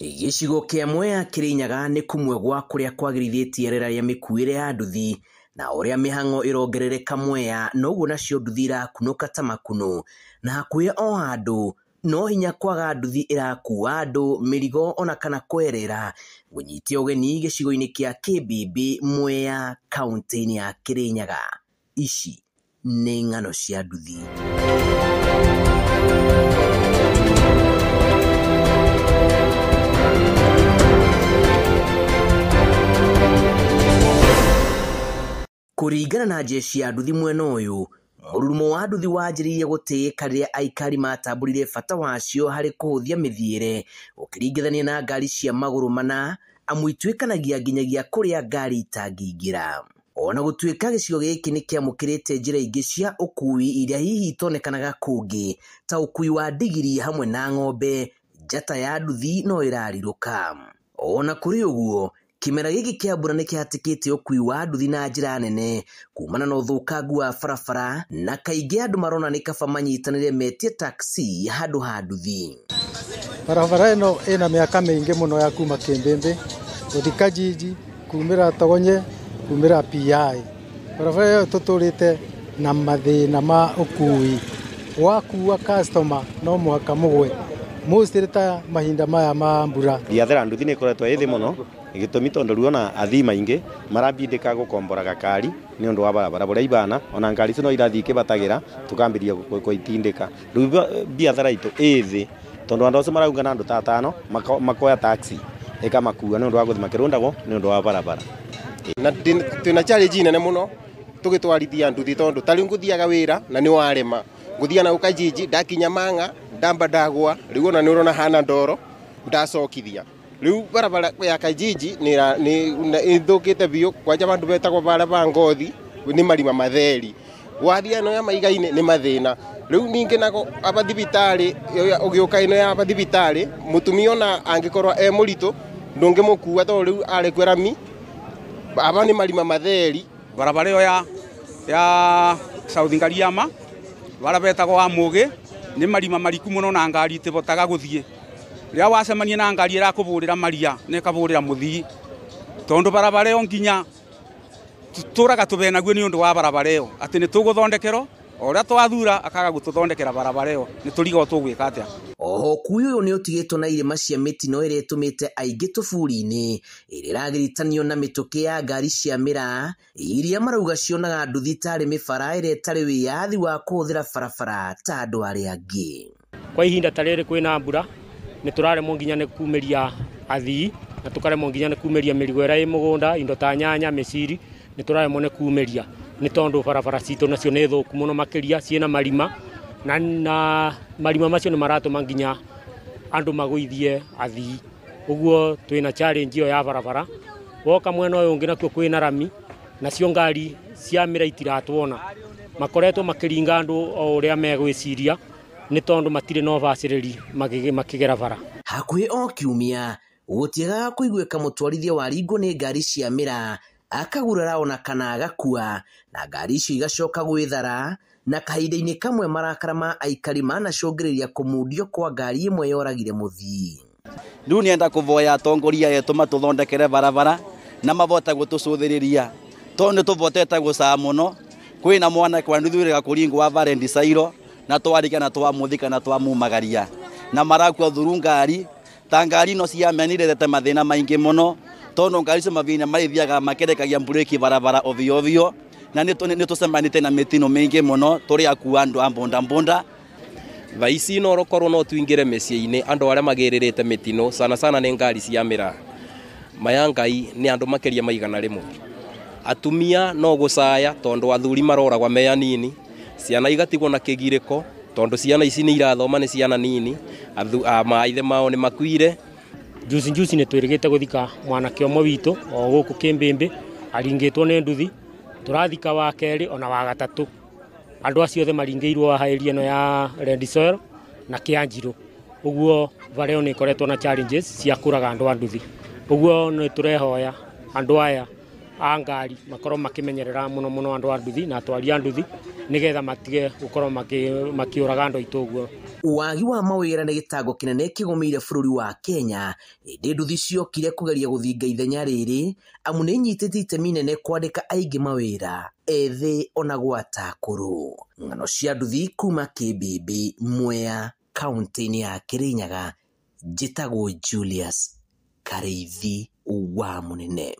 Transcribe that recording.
Gĩcigo kĩa Mwea Kĩrĩnyaga nĩ kũmwe gwa kũrĩa kwagĩrithĩtie rĩera rĩa mĩkuĩre ya nduthi na ũrĩa mĩhang'o ĩrongerereka Mwea noguo nacio nduthi irakunũka ta makunũ na hakuhĩ o handũ no hinya kwaga nduthi ĩrakua andũ mĩrigo ona kana kwerera. Ngũnyite ũgeni gĩcigo-inĩ kĩa Kĩmbĩmbĩ Mwea kaũntĩ-inĩ ya Kĩrĩnyaga. Ici nĩ ng'ano cia nduthi. Kũringana na jeshi ya nduthi mwena ũyũ, mũrurumo wa nduthi wanjĩrĩirie gũtĩĩka rĩrĩa aikari matambũrire bata wacio harĩ kũhũthia mĩthiĩre ũkĩringithania na ngari cia magũrũ mana amu ituĩkanagia nginyagia kũrĩa ngari itangĩingĩra. Ona gũtuĩka gĩcigo gĩkĩ nĩ kĩamũkĩrĩte njĩra ingĩ cia ũkui iria hihi itonekanaga kũngĩ ta ũkui wa ndigiri hamwe na ng'ombe, njata ya nduthi no ĩrarirũka. Ona kũrĩ ũguo, kĩmera gĩkĩ kĩa mbura nĩ kĩhatĩkĩte ũkui wa nduthi na njĩra nene kumana na ũthũkangu wa barabara na kaingĩ andũ marona nĩ kaba manyitanĩre metie taxi handũ ha nduthi. Barabara ĩno ĩna mĩaka mĩingĩ mũno ya kuma Kĩmbĩmbĩ gũthiĩ Kajiji, kumĩra Togonye, kumĩra PI. Barabara ĩyo tũtũrĩte na mathĩna ma ũkui. Wakua customer no mũhaka mũgwe mostly ta mahinda maya ma mbura. Biathara nduthi nĩ ĩkoretwo ĩ thĩ mũno gĩtũmi tondũ rĩu ona athii maingĩ marambindĩka gũkombora gakari nĩ ũndũ wa barabara bũrĩa ibana ona ngari icio no irathiĩ ikĩbatagĩra tũkambĩrĩria gũitindĩka. Rĩu biathara itũ ĩ thĩ tondũ andũ acio maraungana andũ ta atano makoya taxi ĩkamakua nĩ ũndũ wa gũthiĩ makĩrũndagwo nĩ ũndũ wa barabara. Na twĩna challenge nene mũno tũgĩtwarithia nduthi tondũ ta rĩu ngũthiaga wĩra na nĩ warema ngũthiaga na Kajiji ndakinya Mang'a ndamba ndagwa rĩu ona nĩ ũrona hana ndoro ndacokithia. Rĩu barabara ya Kajiji nĩ ĩthũkĩte biũ kwanja bandũ betagwo bara ba Ngothi nĩ marima matheri wathiĩ ĩno ya Maiga-inĩ nĩ mathĩna. Rĩu ningĩ nako aba thibitarĩ ũgĩũka ĩno ya aba thibitarĩ mũtumia ona angĩkorwo e mũritũ ndũngĩmũkua tondũ rĩu arĩ rami aba nĩ marima matheri. Barabara ĩyo ya South Ngariama bara betagwo wa Mũgĩ nĩ marima mariku mũno na ngari itibotaga gũthiĩ. Rĩrĩa wacemania na ngari ĩrakũbũrĩra maria na ĩkabũrĩra mũthii tondũ barabara ĩyo nginya tũraga tũbenaguo nĩ ũndũ wa barabara ĩyo atĩ nĩ tũgũthondekerwo o ũrĩa twathura akaga gũtũthondekera barabara ĩyo nĩ tũrigagwo tũgwĩka atĩa. Oho ũkui ũyũ nĩ ũtigĩtwo na irĩma cia mĩtino ĩrĩa ĩtũmĩte aingĩ tũburi-inĩ ĩrĩa ĩragiritanio na mĩtũkĩ ya ngari cia mĩraa iria marauga cionaga nduthi tarĩ mĩbara ĩrĩa ĩtarĩ wĩyathi wa kũhũthĩra barabara ta andũ arĩa angĩ. Kwa ihinda ta rĩrĩ kwĩna mbura nĩ tũraremwo nginya nĩ kumĩria athii na tũkaremwo nginya nĩ kumĩria mĩrigo ĩrĩa ĩ mũgũnda indo ta nyanya mĩciri nĩ tũraremwo nĩ kumĩria nĩ tondũ barabara citũ nacio nĩ thũku mũno makĩria ciĩna marima na marima macio nĩ maratũma nginya andũ magũithie athii. Ũguo twĩna challenge ĩyo ya barabara. Woka mwena ũyũ ũngĩ nakuo kwĩna rami nacio ngari cia mĩra itiratwona makoretwo makĩringa andũ o ũrĩa megwĩciria nĩ tondũ matirĩ na ũbacĩrĩri makĩgera bara. Hakuhĩ o kiumia gũtiagaga kũiguĩka mũtwarithia waringwo nĩ ngari cia mĩraa akagurara ona kana agakua na ngari icio igacoka gwĩthara na kahinda-inĩ kamwe marakara ma aikari manacũngĩrĩria kũmundio kwa ngari ĩmwe yoragire mũthii. Rĩu nĩenda kũvoya atongoria etũ matũthondekere barabara na mabote gũtũcũthĩrĩria tondũ nĩ tũbotete gũcaa mũno. Kwĩna mwanake wa nduthi wĩrĩga kũringwo wa Valenti Cairo na twarika na twamũthika na twamumagaria na marakua thuru ngari ta ngari ino cia menirete mathĩna maingĩ mũno tondũ ngari icio mathĩna marithiaga makĩrekagia mburĩki barabara ovyo ovyo na nĩ tũcemanĩte na mĩtino mĩingĩ mũno tũrĩ akua andũ a mbunda mbunda. Thaa ici no rokorwo no tuingĩre mĩciĩ-inĩ andũ arĩa magĩrĩrĩte mĩtino sana sana nĩ ngari cia mĩraa. Maya Ngai nĩ andũ makĩria ma 100. Atumia no gũcaya tondũ athuri maroragwa me anini, ciana igatigwo na kĩgirĩko tondũ ciana ici nĩ irathoma nĩ ciana nini, maithe mao nĩ makuire. Juzi juzi nĩ twĩrĩgĩte gũthika mwanake ũmwe witũ o gũkũ Kĩmbĩmbĩ aringĩtwo nĩ nduthi tũrathika wa kerĩ ona wa gatatũ. Andũ acio othe maringĩirwo haha area ĩno ya Red Soil na Kĩanjirũ. Ũguo bara ĩyo nĩ ĩkoretwo na challenges cia kũraga andũ a nduthi. Ũguo nĩ tũrehoya andũ aya a ngari makorwo makimenyerera muno muno andu a nduthi na atwari a nduthi nigetha matige gukorwo makiuraga andu aitu uguo. Wagi wa mawira nĩ gĩtango kĩnene kĩgũmĩire bũrũri wa Kenya, ĩndĩ nduthi ciokire kũgeria gũthinga ithenya rĩrĩ amu nĩ inyitĩte itemi inene kwandĩka aingĩ mawĩra ethĩ ona gwata akũrũ. Ng'ano cia nduthi kuma Kĩmbĩmbĩ, Mwea, kaũntĩ-inĩ ya Kĩrĩnyaga, njĩtagwo Julius Karĩithi wa Mũnene.